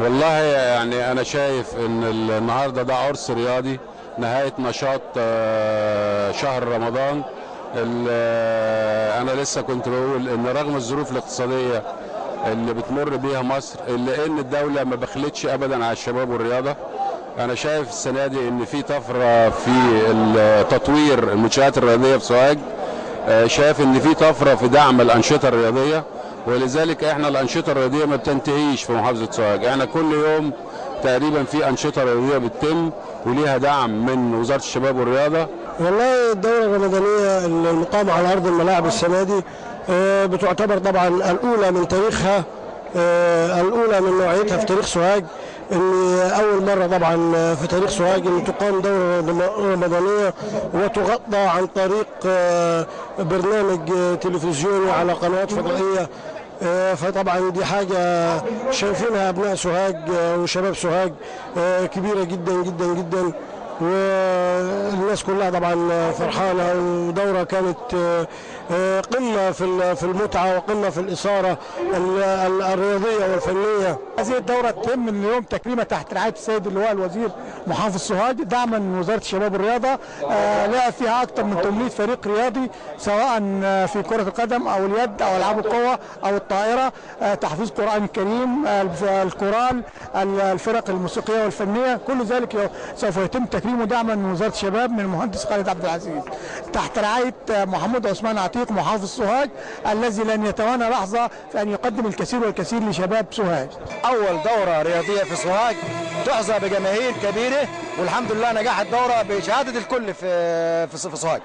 والله يعني انا شايف ان النهارده ده عرس رياضي، نهاية نشاط شهر رمضان. انا لسه كنت بقول ان رغم الظروف الاقتصادية اللي بتمر بيها مصر، الا ان الدولة ما بخلتش ابدا على الشباب والرياضة. انا شايف السنة دي ان في طفرة في تطوير المنشآت الرياضية في سوهاج، شايف ان في طفرة في دعم الانشطة الرياضية، ولذلك احنا الانشطة الرياضية ما بتنتهيش في محافظة سوهاج. احنا كل يوم تقريبا في انشطة رياضية بتتم وليها دعم من وزارة الشباب والرياضة. والله الدورة الرمضانية المقامة على ارض الملاعب السنة دي بتعتبر طبعا الاولى من تاريخها، الاولى من نوعيتها في تاريخ سوهاج. ان اول مرة طبعا في تاريخ سوهاج ان تقام دوره رمضانيه وتغطى عن طريق برنامج تلفزيوني على قنوات فضائية. فطبعا دي حاجة شايفينها ابناء سوهاج وشباب سوهاج كبيرة جدا جدا جدا، والناس كلها طبعا فرحانة. ودوره كانت قمة في المتعة وقمة في الاثارة الرياضية والفنية. هذه الدورة تتم من اليوم تكريمه تحت رعاية السيد اللواء الوزير محافظ سوهاج، دعما من وزارة الشباب والرياضة. لعب فيها اكثر من 800 فريق رياضي، سواء في كره القدم او اليد او العاب القوة او الطائرة، تحفيظ القران الكريم، الكورال، الفرق الموسيقية والفنية، كل ذلك سوف يتم تكريمه دعما من وزارة الشباب من المهندس خالد عبد العزيز تحت رعاية محمود عثمان عتيق محافظ سوهاج، الذي لن يتوانى لحظة في ان يقدم الكثير والكثير لشباب سوهاج. اول دوره رياضية في سوهاج تحظى بجماهير كبيرة، والحمد لله نجاح الدورة بشهادة الكل في سوهاج،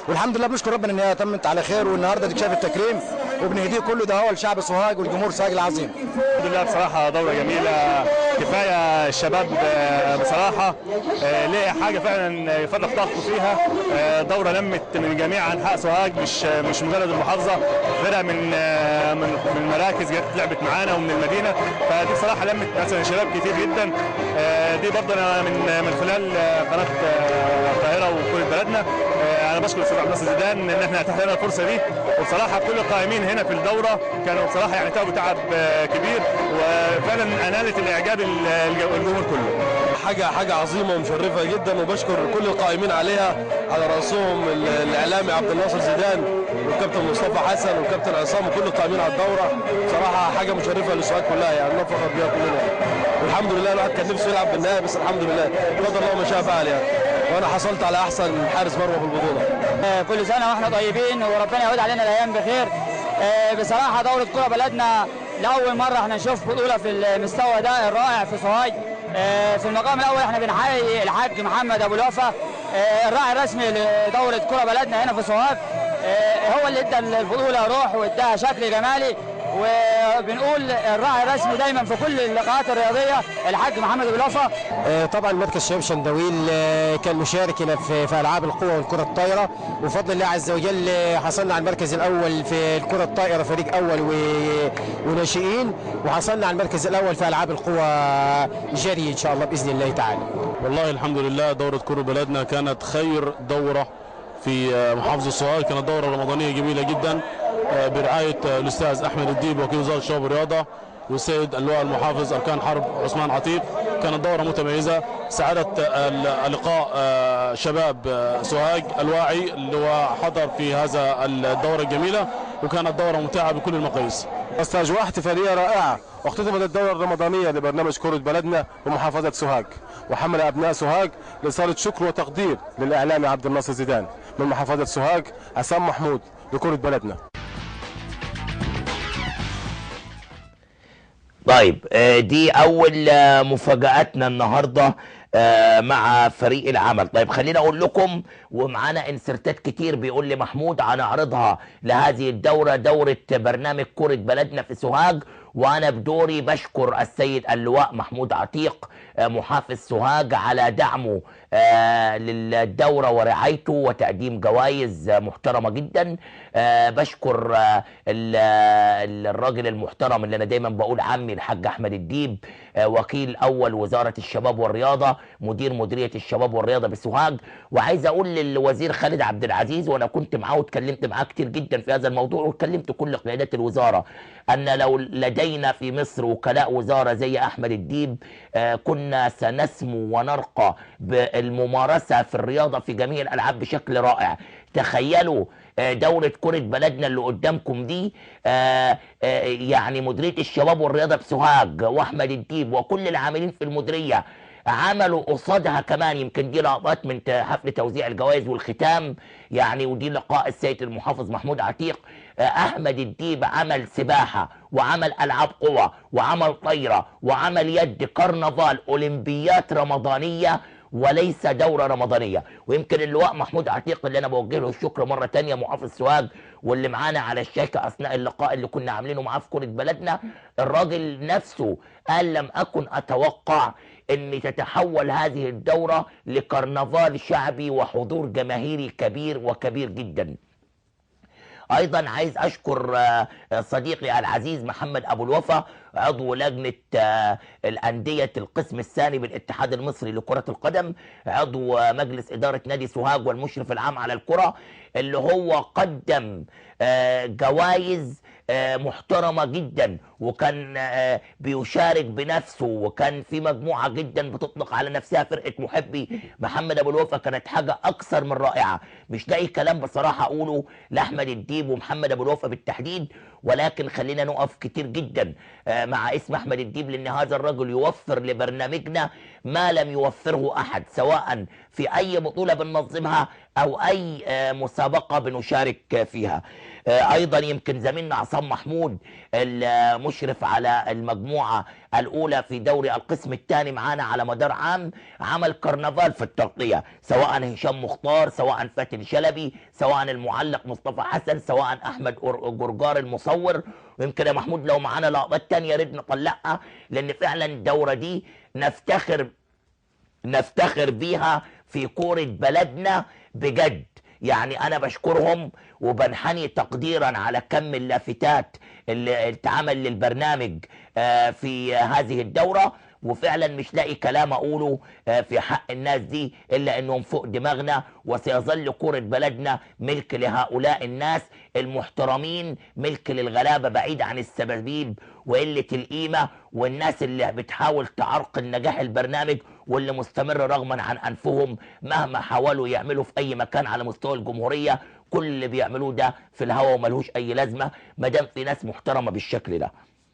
والحمد لله بنشكر ربنا ان هي تمت على خير، والنهارده اتشاف التكريم وبنهديه كله ده هو لشعب سوهاج والجمهور سوهاج العظيم. الحمد لله بصراحة دوره جميلة، كفاية الشباب بصراحة لقى حاجة فعلا يفرغ طاقته فيها. دوره لمت من جميع انحاء سوهاج، مش مجرد المحافظة، فرق من من من مراكز جت لعبت معانا ومن المدينة، فدي بصراحة لمت مثلا شباب كتير جدا. دي برضه انا من خلال قناة القاهرة وكل بلدنا انا بشكر الاستاذ عبد الناصر زيدان ان احنا اتاح لنا الفرصة دي، وبصراحة كل القائمين هنا في الدورة كانوا بصراحة يعني تعبوا تعب كبير، وفعلا انالت الاعجاب الجمهور كله. حاجة عظيمة ومشرفه جدا، وبشكر كل القائمين عليها، على راسهم الاعلامي عبد الناصر زيدان والكابتن مصطفى حسن والكابتن عصام وكل القائمين على الدورة. بصراحة حاجة مشرفة لسوهاج كلها، يعني نفخر بيها كلنا، والحمد لله الواحد كان نفسه يلعب بالنهائي، بس الحمد لله قدر الله ما شاء فعل يعني، وانا حصلت على احسن حارس مرمى في البطولة. كل سنة واحنا طيبين وربنا يعود علينا الايام بخير. بصراحة دوره كره بلدنا لاول مرة احنا نشوف بطوله في المستوى ده الرائع في سوهاج. في المقام الاول احنا بنحيي الحاج محمد ابو الوفا، الراعي الرسمي لدوره كره بلدنا هنا في سوهاج، هو اللي ادى البطولة روح واداها شكل جمالي. وبنقول الراعي الرسمي دايما في كل اللقاءات الرياضية الحاج محمد ابو الوفا. طبعا مركز شباب شندويل كان مشارك هنا في العاب القوة والكره الطايره، وبفضل الله عز وجل حصلنا على المركز الاول في الكره الطائرة فريق اول وناشئين، وحصلنا على المركز الاول في العاب القوة جري ان شاء الله باذن الله تعالى. والله الحمد لله دوره كره بلدنا كانت خير دوره في محافظة سوهاج، كانت دوره رمضانيه جميلة جدا برعاية الاستاذ احمد الديب وكيل وزارة الشباب والرياضة والسيد اللواء المحافظ اركان حرب عثمان عتيق. كانت دوره متميزة، سعادة لقاء شباب سوهاج الواعي اللي هو حضر في هذا الدورة الجميلة، وكانت دوره ممتعة بكل المقاييس. اجواء احتفالية رائعة اختتمت الدورة الرمضانية لبرنامج كره بلدنا بمحافظة سوهاج، وحمل ابناء سوهاج رسالة شكر وتقدير للاعلامي عبد الناصر زيدان. من محافظة سوهاج عصام محمود لكرة بلدنا. طيب دي اول مفاجاتنا النهارده مع فريق العمل. طيب خلينا اقول لكم، ومعانا انسرتات كتير بيقول لي محمود هنعرضها لهذه الدورة، دوره برنامج كره بلدنا في سوهاج. وانا بدوري بشكر السيد اللواء محمود عتيق محافظ سوهاج على دعمه للدورة ورعايته وتقديم جوائز محترمه جدا. بشكر الراجل المحترم اللي انا دايما بقول عمي الحاج احمد الديب، وكيل اول وزارة الشباب والرياضة، مدير مديرية الشباب والرياضة بسوهاج. وعايز اقول للوزير خالد عبد العزيز، وانا كنت معاه واتكلمت معاه كتير جدا في هذا الموضوع، واتكلمت كل قيادات الوزارة، ان لو لدينا لدينا في مصر وكلاء وزارة زي أحمد الديب كنا سنسمو ونرقى بالممارسة في الرياضة في جميع الألعاب بشكل رائع. تخيلوا دورة كرة بلدنا اللي قدامكم دي، يعني مديرية الشباب والرياضة بسوهاج وأحمد الديب وكل العاملين في المديرية عملوا قصادها كمان، يمكن دي لقطات من حفل توزيع الجوائز والختام يعني، ودي لقاء السيد المحافظ محمود عتيق. احمد الديب عمل سباحة وعمل العاب قوى وعمل طايره وعمل يد، كرنفال، اولمبيات رمضانيه وليس دورة رمضانية. ويمكن اللواء محمود عتيق اللي انا بوجه له الشكر مرة تانية، محافظ سوهاج، واللي معانا على الشاشة اثناء اللقاء اللي كنا عاملينه معاه في كرة بلدنا، الراجل نفسه قال لم اكن اتوقع ان تتحول هذه الدورة لكرنفال شعبي وحضور جماهيري كبير وكبير جدا. ايضا عايز اشكر صديقي العزيز محمد ابو الوفا، عضو لجنة الاندية القسم الثاني بالاتحاد المصري لكرة القدم، عضو مجلس ادارة نادي سوهاج والمشرف العام على الكره، اللي هو قدم جوائز محترمه جدا، وكان بيشارك بنفسه، وكان في مجموعة جدا بتطلق على نفسها فرقه محبي محمد ابو الوفا، كانت حاجة اكثر من رائعة. مش لاقي كلام بصراحة اقوله لاحمد الديب ومحمد ابو الوفا بالتحديد، ولكن خلينا نقف كتير جدا مع اسم احمد الديب، لان هذا الرجل يوفر لبرنامجنا ما لم يوفره احد، سواء في اي بطوله بننظمها او اي مسابقة بنشارك فيها. ايضا يمكن زميلنا عصام محمود المشرف على المجموعة الاولى في دوري القسم الثاني معانا على مدار عام، عمل كرنفال في التغطية، سواء هشام مختار، سواء فاتن شلبي، سواء المعلق مصطفى حسن، سواء احمد جرجار المصور. ويمكن يا محمود لو معانا لقطات ثانية يا ريت نطلعها، لان فعلا الدورة دي نفتخر بيها في كورة بلدنا بجد. يعني انا بشكرهم وبنحني تقديرا على كم اللافتات اللي اتعمل للبرنامج في هذه الدورة، وفعلا مش لاقي كلام اقوله في حق الناس دي الا انهم فوق دماغنا، وسيظل كرة بلدنا ملك لهؤلاء الناس المحترمين، ملك للغلابة، بعيد عن السبابيب وقلة القيمة والناس اللي بتحاول تعرقل نجاح البرنامج واللي مستمر رغما عن انفهم مهما حاولوا يعملوا في اي مكان على مستوى الجمهورية. كل اللي بيعملوه ده في الهوا وملهوش اي لازمة ما دام في ناس محترمة بالشكل ده.